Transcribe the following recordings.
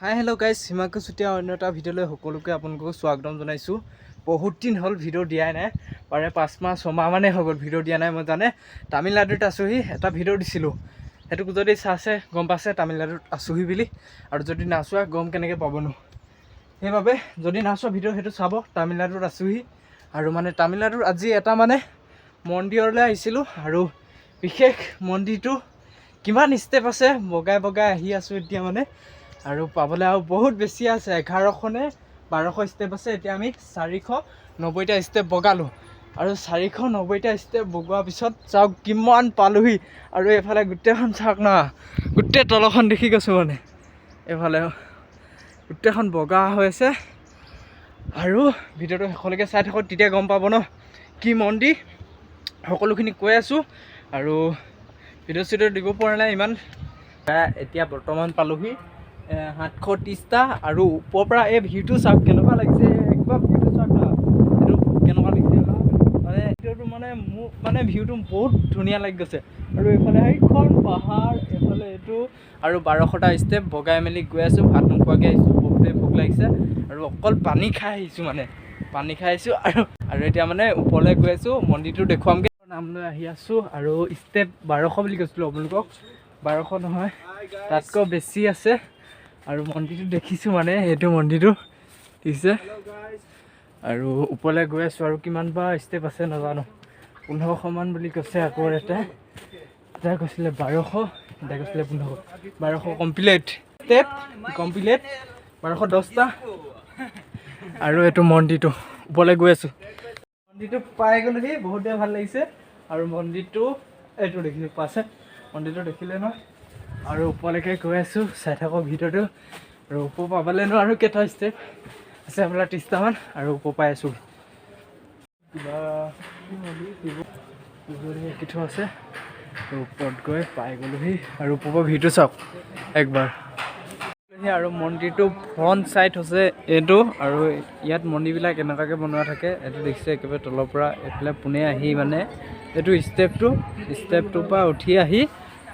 হাই, hello' guys, Himanshu Chutia অন্য এটা ভিডিঅ'লৈ সকলোকে আপোনালোকক স্বাগতম জনাইছোঁ। বহুত দিন হ'ল ভিডিঅ' দিয়াই নাই, পাৰে 5 মাহ 6 মাহ মানেই হৈ গ'ল ভিডিঅ' দিয়া নাই। মই জানে তামিলনাডুত আছোহি, এটা ভিডিঅ' দিছিলোঁ। সেইটোক যদি চাইছে গম পাইছে তামিলনাডুত আছোহি বুলি। আৰু যদি নাচোৱা গম কেনেকৈ পাবনো? সেইবাবে যদি নাচোৱা ভিডিঅ' সেইটো চাব, তামিলনাডুত আছোহি। আৰু মানে তামিলনাডুৰ আজি এটা মানে মন্দিৰলৈ আহিছিলোঁ আৰু বিশেষ মন্দিৰটো কিমান ষ্টেপ আছে বগাই বগাই আহি আছোঁ এতিয়া মানে। আৰু পাবলৈ আৰু বহুত বেছি আছে, 1100 নে 1200 ষ্টেপ আছে। এতিয়া আমি 490টা ষ্টেপ বগালোঁ আৰু 490টা ষ্টেপ বগোৱাৰ পিছত চাওক কিমান পালোহি। আৰু এইফালে গোটেইখন চাওক না, গোটেই তলখন দেখি গৈছোঁ। মানে এইফালে গোটেইখন বগা হৈ আছে। আৰু ভিডিঅ'টো শেষলৈকে চাই থাকক, তেতিয়া গম পাব ন কি মন্দিৰ, সকলোখিনি কৈ আছোঁ। আৰু ভিডিঅ' চিডিঅ' দিব পৰা নাই ইমান। এতিয়া বৰ্তমান পালোহি 730টা। আৰু ওপৰৰ পৰা এই ভিউটো চাওক কেনেকুৱা লাগিছে। একবাৰ ভিউটো চাওক না, এইটো কেনেকুৱা লাগিছে। মানে ভিডিঅ'টো মানে মোৰ মানে ভিউটো বহুত ধুনীয়া লাগি গৈছে। আৰু এইফালে সেইখন পাহাৰ, এইফালে এইটো। আৰু 1200টা ষ্টেপ বগাই মেলি গৈ আছোঁ। ভাত নোখোৱাকৈ আহিছোঁ, বহুতেই ভোক লাগিছে আৰু অকল পানী খাই আহিছোঁ, মানে পানী খাই আহিছোঁ। আৰু আৰু এতিয়া মানে ওপৰলৈ গৈ আছোঁ, মন্দিৰটো দেখুৱামগৈ। নাম লৈ আহি আছোঁ। আৰু ষ্টেপ 1200 বুলি কৈছিলোঁ আপোনালোকক, 1200 নহয়, তাতকৈ বেছি আছে। আৰু মন্দিৰটো দেখিছোঁ, মানে সেইটো মন্দিৰটো দেখিছে। আৰু ওপৰলৈ গৈ আছোঁ। আৰু কিমান বা ষ্টেপ আছে নাজানো, 1500মান বুলি কৈছে। আকৌ এটা এতিয়া কৈছিলে 1200, এতিয়া কৈছিলে 1500। 1200 কমপ্লিট, ষ্টেপ কমপ্লিট 1210টা। আৰু এইটো মন্দিৰটো ওপৰলৈ গৈ আছোঁ। মন্দিৰটো পাই গ'লোহি, বহুতে ভাল লাগিছে। আৰু মন্দিৰটো এইটো দেখিছোঁ পাছে, মন্দিৰটো দেখিলে নহয়। আৰু ওপৰলৈকে গৈ আছোঁ, চাই থাকক ভিডিঅ'টো। আৰু ওপৰ পাবলৈনো আৰু কেইটা ষ্টেপ আছে আপোনাৰ? 30টামান। আৰু ওপৰ পাই আছোঁ। কিবা কি মন্দিৰ, শিৱ পূজনী আঁকি থোৱা আছে। আৰু ওপৰত গৈ পাই গ'লোহি। আৰু ওপৰৰ পৰা ভিউটো চাওক একবাৰ। আৰু মন্দিৰটো ফ্ৰণ্ট চাইড হৈছে এইটো। আৰু ইয়াত মন্দিৰবিলাক এনেকুৱাকৈ বনোৱা থাকে। এইটো দেখিছে, একেবাৰে তলৰ পৰা এইফালে পোনে আহি মানে এইটো ষ্টেপটোৰ পৰা উঠি আহি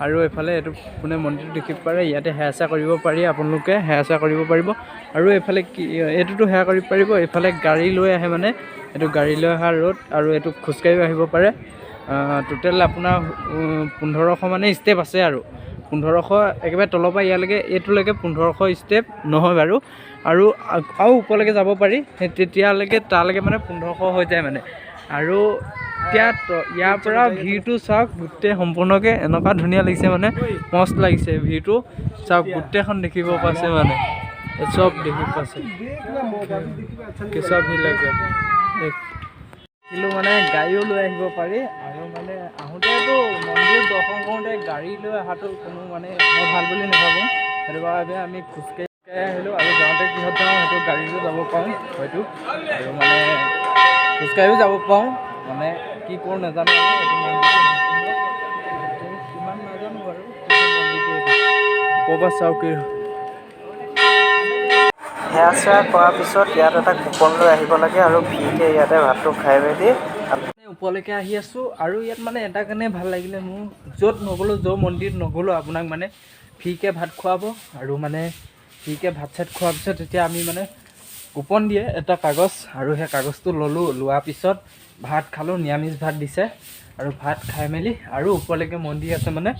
আৰু এইফালে এইটো পোনে মন্দিৰটো দেখিব পাৰে। ইয়াতে সেৱা চেৱা কৰিব পাৰি, আপোনালোকে সেৱা চেৱা কৰিব পাৰিব। আৰু এইফালে কি এইটোতো সেৱা কৰিব পাৰিব। এইফালে গাড়ী লৈ আহে, মানে এইটো গাড়ী লৈ অহা ৰোড। আৰু এইটো খোজকাঢ়িও আহিব পাৰে। টোটেল আপোনাৰ 1500 মানে ষ্টেপ আছে। আৰু 1500 একেবাৰে তলৰ পৰা ইয়ালৈকে এইটোলৈকে 1500 ষ্টেপ নহয় বাৰু, আৰু আৰু ওপৰলৈকে যাব পাৰি। সেই তেতিয়ালৈকে তালৈকে মানে 1500 হৈ যায় মানে। আৰু এতিয়া ইয়াৰ পৰা ভিউটো চাওক গোটেই সম্পূৰ্ণকৈ এনেকুৱা ধুনীয়া লাগিছে, মানে মস্ত লাগিছে। ভিউটো চাওক, গোটেইখন দেখিব পাইছে, মানে এই চব দেখি পাইছে। কেঁচা ভিউ লাগে কিন্তু মানে গাড়ীও লৈ আহিব পাৰি। আৰু মানে আহোঁতেতো মন্দিৰ দৰ্শন কৰোঁতে গাড়ী লৈ অহাটো কোনো মানে মই ভাল বুলি নাভাবোঁ। সেইটো বাবে আমি খোজকাঢ়ি আহিলোঁ। আৰু যাওঁতে কিহত যাওঁ, সেইটো গাড়ীতো যাব পাৰোঁ হয়তো, আৰু মানে খোজকাঢ়িও যাব পাৰোঁ। মানে কি কৰোঁ নাজানো। আৰু এইটো মন্দিৰটো সম্পূৰ্ণ এইটো কিমান নাজানো বাৰু, কিন্তু মন্দিৰটো এইটো ওপৰৰ পৰা চাওক কি। সেৱা চেৱা কৰাৰ পিছত ইয়াত এটা কুপন লৈ আহিব লাগে আৰু ফ্ৰীকৈ ইয়াতে ভাতটো খাই মেলি মানে ওপৰলৈকে আহি আছোঁ। আৰু ইয়াত মানে এটা কাৰণে ভাল লাগিলে মোৰ, য'ত নগ'লেও, য'ত মন্দিৰত নগ'লেও আপোনাক মানে ফ্ৰীকৈ ভাত খুৱাব। আৰু মানে ফ্ৰীকৈ ভাত চাত খোৱাৰ পিছত তেতিয়া আমি মানে কুপন দিয়ে এটা কাগজ। আৰু সেই কাগজটো ল'লোঁ, লোৱাৰ পিছত ভাত খালোঁ, নিৰামিষ ভাত দিছে। আৰু ভাত খাই মেলি আৰু ওপৰলৈকে মন্দিৰ আছে মানে।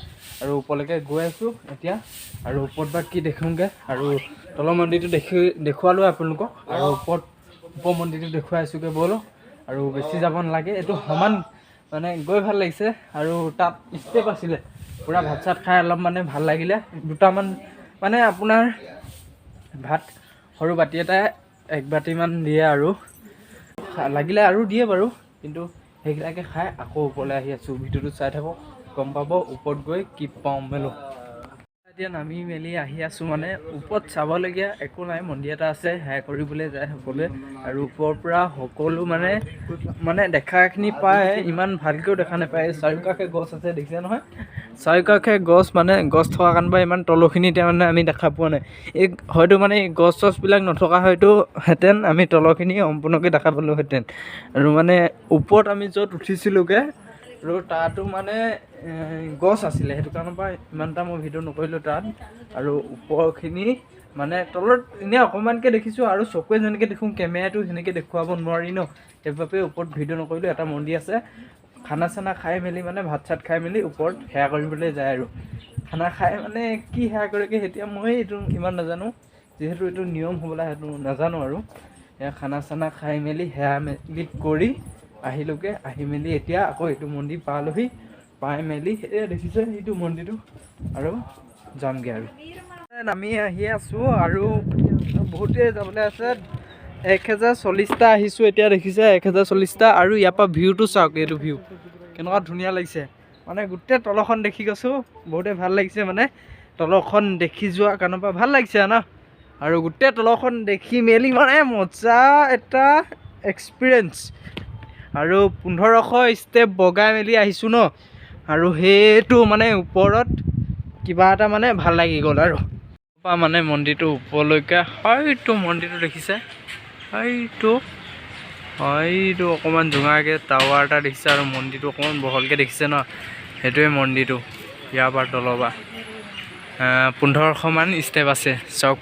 আৰু ওপৰলৈকে গৈ আছোঁ এতিয়া। আৰু ওপৰত বা কি দেখোঁগৈ। আৰু তলৰ মন্দিৰটো দেখি দেখুৱালোঁ আপোনালোকক। আৰু ওপৰত ওপৰ মন্দিৰটো দেখুৱাই আছোঁগৈ ব'লক। আৰু বেছি যাব নালাগে, এইটো সমান মানে গৈ ভাল লাগিছে। আৰু তাত ষ্টেপ আছিলে পূৰা। ভাত চাত খাই অলপ মানে ভাল লাগিলে। দুটামান মানে আপোনাৰ ভাত সৰু বাতি এটাই এক বাতিমান দিয়ে আৰু লাগিলে আৰু দিয়ে বাৰু, কিন্তু সেইকেইটাকে খাই আকৌ ওপৰলৈ আহি আছোঁ। ভিডিঅ'টো চাই থাকক, গম পাব ওপৰত গৈ কি পাওঁ মেলো। এতিয়া নামি মেলি আহি আছোঁ। মানে ওপৰত চাবলগীয়া একো নাই, মন্দিৰ এটা আছে, সেৱা কৰিবলৈ যায় সকলোৱে। আৰু ওপৰৰ পৰা সকলো মানে মানে দেখাখিনি পায়, ইমান ভালকৈও দেখা নাপায়। চাৰিওকাষে গছ আছে, দেখিছে নহয়? চাৰিওকাষে গছ, মানে গছ থকা কাৰণে বা ইমান তলৰখিনি এতিয়া মানে আমি দেখা পোৱা নাই। এই হয়তো মানে এই গছ চছবিলাক নথকা হয়তো হেঁতেন আমি তলৰখিনি সম্পূৰ্ণকৈ দেখা পালোহেঁতেন। আৰু মানে ওপৰত আমি য'ত উঠিছিলোঁগৈ আৰু তাতো মানে গছ আছিলে, সেইটো কাৰণৰ পৰা ইমান এটা মই ভিডিঅ' নকৰিলোঁ তাত। আৰু ওপৰখিনি মানে তলত এনেই অকণমানকৈ দেখিছোঁ আৰু চকুৱে যেনেকৈ দেখোঁ কেমেৰাটো সেনেকৈ দেখুৱাব নোৱাৰি ন, সেইবাবে ওপৰত ভিডিঅ' নকৰিলোঁ। এটা মন্দিৰ আছে, খানা চানা খাই মেলি মানে ভাত চাত খাই মেলি ওপৰত সেৱা কৰিবলৈ যায় আৰু খানা খাই মানে কি সেৱা কৰেগৈ এতিয়া মই এইটো ইমান নাজানো, যিহেতু এইটো নিয়ম হ'বলা সেইটো নাজানো আৰু। এয়া খানা চানা খাই মেলি সেৱা মেলি কৰি আহিলোগৈ। আহি মেলি এতিয়া আকৌ এইটো মন্দিৰ পালোহি, পাই মেলি এই দেখিছে এইটো মন্দিৰটো আৰু যামগৈ আৰু। নামি আহি আছোঁ আৰু বহুতেই যাবলৈ আছে। 1040টা আহিছোঁ এতিয়া, দেখিছে 1040টা। আৰু ইয়াৰ পৰা ভিউটো চাওক, এইটো ভিউ কেনেকুৱা ধুনীয়া লাগিছে, মানে গোটেই তলখন দেখি গৈছোঁ, বহুতেই ভাল লাগিছে। মানে তলখন দেখি যোৱাৰ কাৰণৰ পৰা ভাল লাগিছে ন, আৰু গোটেই তলখন দেখি মেলি মানে মজা এটা এক্সপিৰিয়েঞ্চ। আৰু 1500 ষ্টেপ বগাই মেলি আহিছোঁ ন, আৰু সেইটো মানে ওপৰত কিবা এটা মানে ভাল লাগি গ'ল আৰু। পৰা মানে মন্দিৰটো ওপৰলৈকে হয়তো মন্দিৰটো দেখিছে, হয়তো হয়তো অকণমান জোঙাকৈ টাৱাৰ এটা দেখিছে আৰু মন্দিৰটো অকণমান বহলকৈ দেখিছে ন, সেইটোৱে মন্দিৰটো। ইয়াৰ পৰা তলৰ পৰা 1500মান ষ্টেপ আছে চাওক।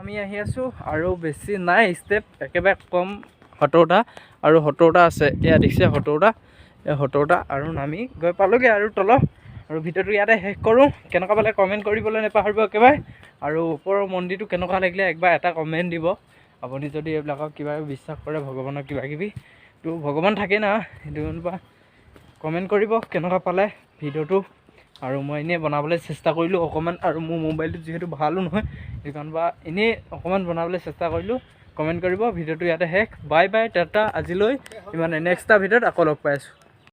আমি আহি আছোঁ আৰু বেছি নাই ষ্টেপ, একেবাৰে কম, 70টা আৰু 70টা আছে। এয়া দেখিছে 70টা, এই 70টা আৰু নামি গৈ পালোগৈ আৰু তলত। আৰু ভিডিঅ'টো ইয়াতে শেষ কৰোঁ। কেনেকুৱা পালে কমেণ্ট কৰিবলৈ নাপাহৰিব একেবাৰে। আৰু ওপৰৰ মন্দিৰটো কেনেকুৱা লাগিলে একবাৰ এটা কমেণ্ট দিব। আপুনি যদি এইবিলাকক কিবা বিশ্বাস কৰে, ভগৱানক কিবা কিবি, তো ভগৱান থাকে না, সেইটো পৰা কমেণ্ট কৰিব কেনেকুৱা পালে ভিডিঅ'টো। আৰু মই এনেই বনাবলৈ চেষ্টা কৰিলোঁ অকণমান, আৰু মোৰ মোবাইলটো যিহেতু ভালো নহয়, সেইকাৰণে বা এনেই অকণমান বনাবলৈ চেষ্টা কৰিলোঁ। কমেণ্ট কৰিব। ভিডিঅ'টো ইয়াতে শেষ, বাই বাই, টাটা। আজিলৈ ইমানে, নেক্সট এটা ভিডিঅ'ত আকৌ লগ পাই আছোঁ।